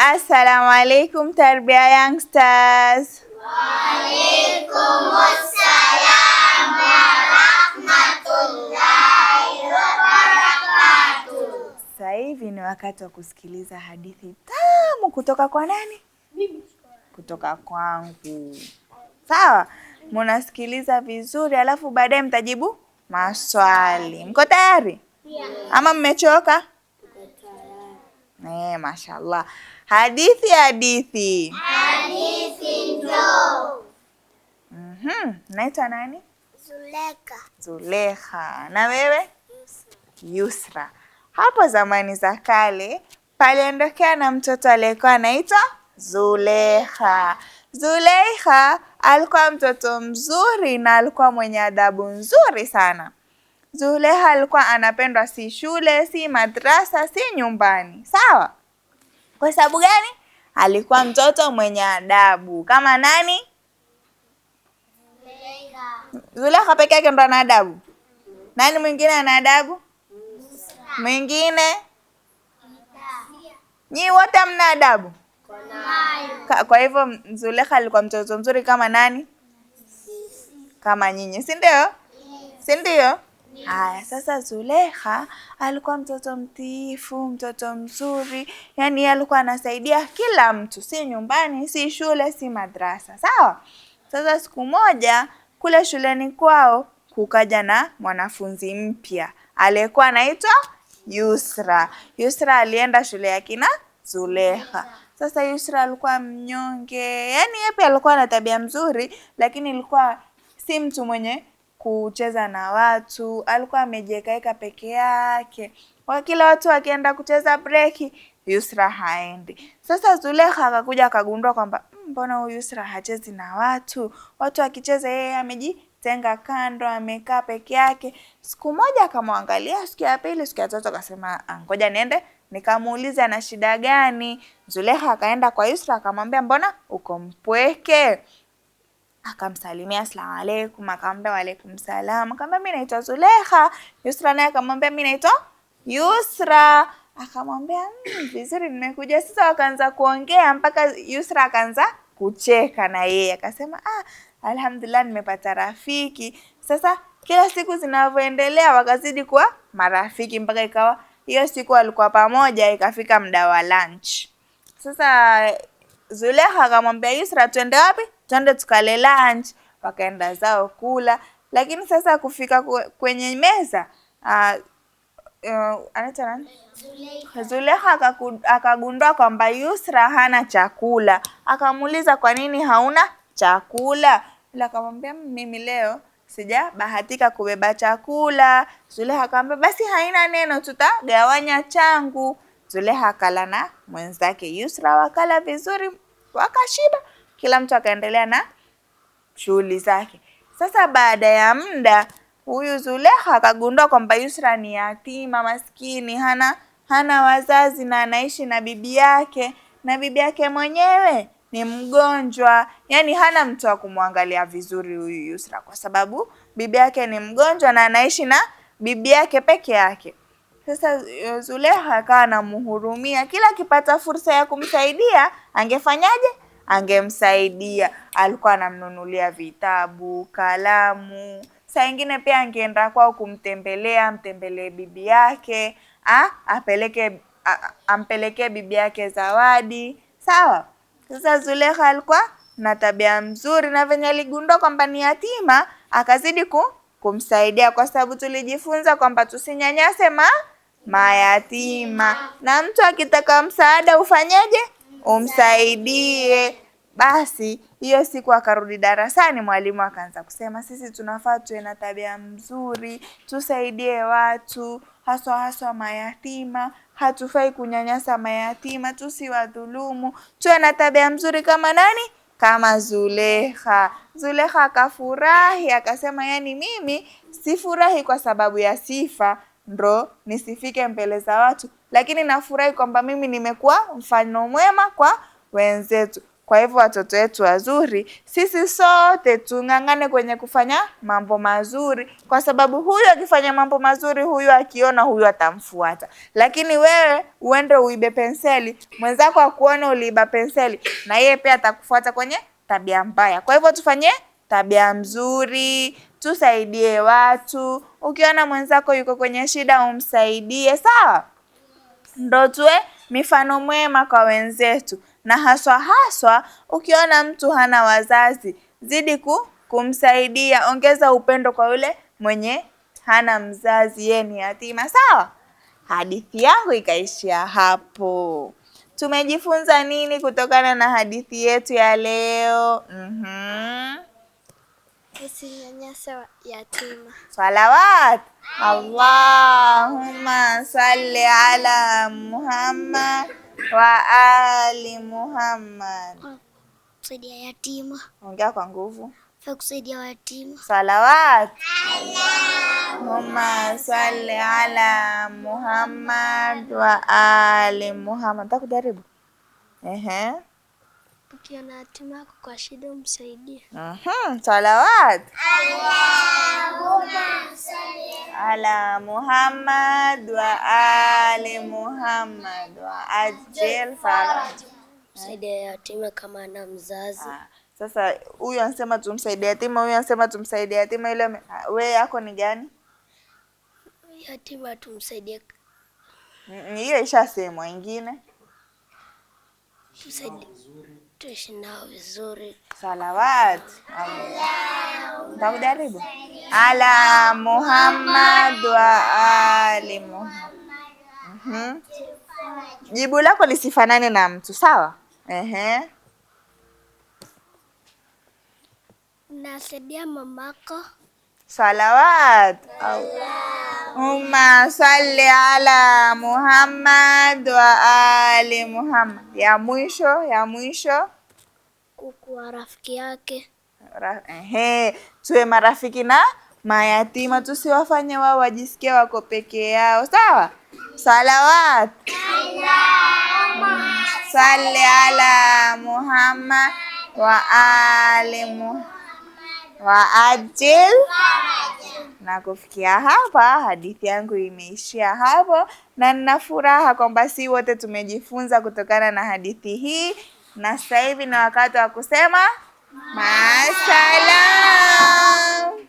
Assalamu alaikum Tarbiya Youngsters. Waalaikumsalam warahmatullahi wabarakatuh. Sasa hivi ni wakati wa kusikiliza hadithi tamu kutoka kwa nani? Mimi. Kutoka kwangu. Sawa? Munasikiliza vizuri alafu baadaye mtajibu maswali. Mko tayari? Yeah. Ama mmechoka? Mashallah. Hadithi hadithi. Hadithi ndo. Naitwa nani? Zuleka. Zulekha. Na wewe? Yusra. Hapo zamani za kale paliondokea na mtoto aliyekuwa anaitwa Zulekha. Zulekha alikuwa mtoto mzuri na alikuwa mwenye adabu nzuri sana. Zulekha alikuwa anapendwa si shule, si madrasa, si nyumbani. Sawa? Kwa sababu gani? Alikuwa mtoto mwenye adabu. Kama nani? Zuleka. Zulekha peke yake ndo ana adabu. Nani mwingine ana adabu? Mwingine? Nyi wote hamna adabu? Kwa hivyo Zulekha alikuwa mtoto mzuri kama nani? Kama nyinyi, si ndio? Si ndio? Haya, sasa Zulekha alikuwa mtoto mtiifu, mtoto mzuri, yaani yeye alikuwa anasaidia kila mtu, si nyumbani, si shule, si madrasa. Sawa? Sasa siku moja kule shuleni kwao kukaja na mwanafunzi mpya aliyekuwa anaitwa Yusra. Yusra alienda shule ya kina Zulekha. Sasa Yusra alikuwa mnyonge, yaani yeye pia alikuwa na tabia mzuri, lakini ilikuwa si mtu mwenye kucheza na watu, alikuwa amejiekaeka peke yake. Kwa kila watu wakienda kucheza breki, Yusra haendi. Sasa Zulekha akakuja akagundua kwamba mbona huyu Yusra hachezi na watu? Watu wakicheza yeye amejitenga kando, amekaa peke yake. Siku moja akamwangalia, siku ya pili, siku ya tatu akasema, ngoja niende nikamuulize ana shida gani. Zulekha akaenda kwa Yusra akamwambia, mbona uko mpweke? Akamsalimia asalamu alaikum, akamwambia waalaikum salam. Akamwambia mimi naitwa Zulekha. Yusra naye akamwambia mimi naitwa Yusra. Akamwambia vizuri, nimekuja. Sasa wakaanza kuongea mpaka Yusra akaanza kucheka na yeye. Akasema alhamdulillah nimepata rafiki. Sasa kila siku zinavyoendelea wakazidi kuwa marafiki mpaka ikawa hiyo siku walikuwa pamoja, ikafika muda wa lunch. Sasa Zulekha akamwambia Yusra, twende wapi? Twende tukale lunch. Wakaenda zao kula, lakini sasa kufika kwenye meza, anaitwa nani? Zulekha akagundua kwamba Yusra hana chakula. Akamuuliza, kwa nini hauna chakula? Ila akamwambia, mimi leo sijabahatika kubeba chakula. Zulekha akamwambia, basi haina neno, tutagawanya changu. Zulekha akala na mwenzake Yusra, wakala vizuri, wakashiba. Kila mtu akaendelea na shughuli zake. Sasa baada ya muda huyu Zulekha akagundua kwamba Yusra ni yatima maskini, hana wazazi na anaishi na bibi yake, na bibi yake mwenyewe ni mgonjwa. Yaani hana mtu wa kumwangalia vizuri huyu Yusra kwa sababu bibi yake ni mgonjwa na anaishi na bibi yake peke yake. Sasa Zulekha akawa anamhurumia, kila akipata fursa ya kumsaidia angefanyaje? Angemsaidia. Alikuwa anamnunulia vitabu, kalamu. Saa ingine pia angeenda kwao kumtembelea, amtembelee bibi yake, ampelekee bibi yake zawadi. Sawa? Sasa Zulekha alikuwa na tabia mzuri, na venye aligundua kwamba ni yatima akazidi kumsaidia, kwa sababu tulijifunza kwamba tusinyanyase mayatima, na mtu akitaka msaada ufanyeje? Umsaidie. Basi hiyo siku akarudi darasani, mwalimu akaanza kusema sisi tunafaa tuwe na tabia mzuri, tusaidie watu, haswa haswa mayatima. Hatufai kunyanyasa mayatima, tusiwadhulumu, tuwe na tabia mzuri kama nani? Kama Zulekha. Zulekha akafurahi, akasema yani mimi sifurahi kwa sababu ya sifa ndo nisifike mbele za watu, lakini nafurahi kwamba mimi nimekuwa mfano mwema kwa wenzetu. Kwa hivyo watoto wetu wazuri, sisi sote tung'ang'ane kwenye kufanya mambo mazuri, kwa sababu huyu akifanya mambo mazuri, huyu akiona, huyu atamfuata. Lakini wewe uende uibe penseli, mwenzako akuone uliiba penseli, na yeye pia atakufuata kwenye tabia mbaya. Kwa hivyo tufanye tabia mzuri, tusaidie watu. Ukiona mwenzako yuko kwenye shida, umsaidie, sawa? Ndo tuwe mifano mwema kwa wenzetu, na haswa haswa ukiona mtu hana wazazi, zidi kumsaidia, ongeza upendo kwa yule mwenye hana mzazi, yeye ni yatima, sawa? Hadithi yangu ikaishia hapo. Tumejifunza nini kutokana na hadithi yetu ya leo? Usinyanyase yatima. Salawat. Allahumma salli ala Muhammad wa ali Muhammad. Kusaidia yatima. Ongea kwa nguvu. Kusaidia yatima. Salawat. Allahumma salli ala Muhammad wa ali Muhammad. Nataka kujaribu. Ehe. Ukiona yatima yako kwa shida umsaidie. Salawat. Allahumma salli ala Muhammad wa ali Muhammad wa ajil faraj. Msaidie yatima kama ana mzazi. Sasa huyu anasema tumsaidie yatima, huyu anasema tumsaidie yatima, yule wewe yako ni gani? Yatima tumsaidie. Hiyo ishasemwa, ingine. Tusaidie. Tuishi nao vizuri. Salawat. Nitakujaribu. Ala Muhammad wa ali Muhammad. Jibu lako lisifanane na mtu, sawa? Ehe. Nasaidia mamako. Salawat. Allahumma salli ala Muhammad wa ali Muhammad. Ya mwisho, ya mwisho. Kukuwa rafiki yake. Ehe, tuwe marafiki na mayatima, tusiwafanye wao wajisikie wako peke yao, sawa? Salawat. Allahumma salli ala Muhammad wa ali Muhammad wa ajil. Na kufikia hapa hadithi yangu imeishia hapo, na nina furaha kwamba si wote tumejifunza kutokana na hadithi hii, na sasa hivi ni wakati wa kusema masalam.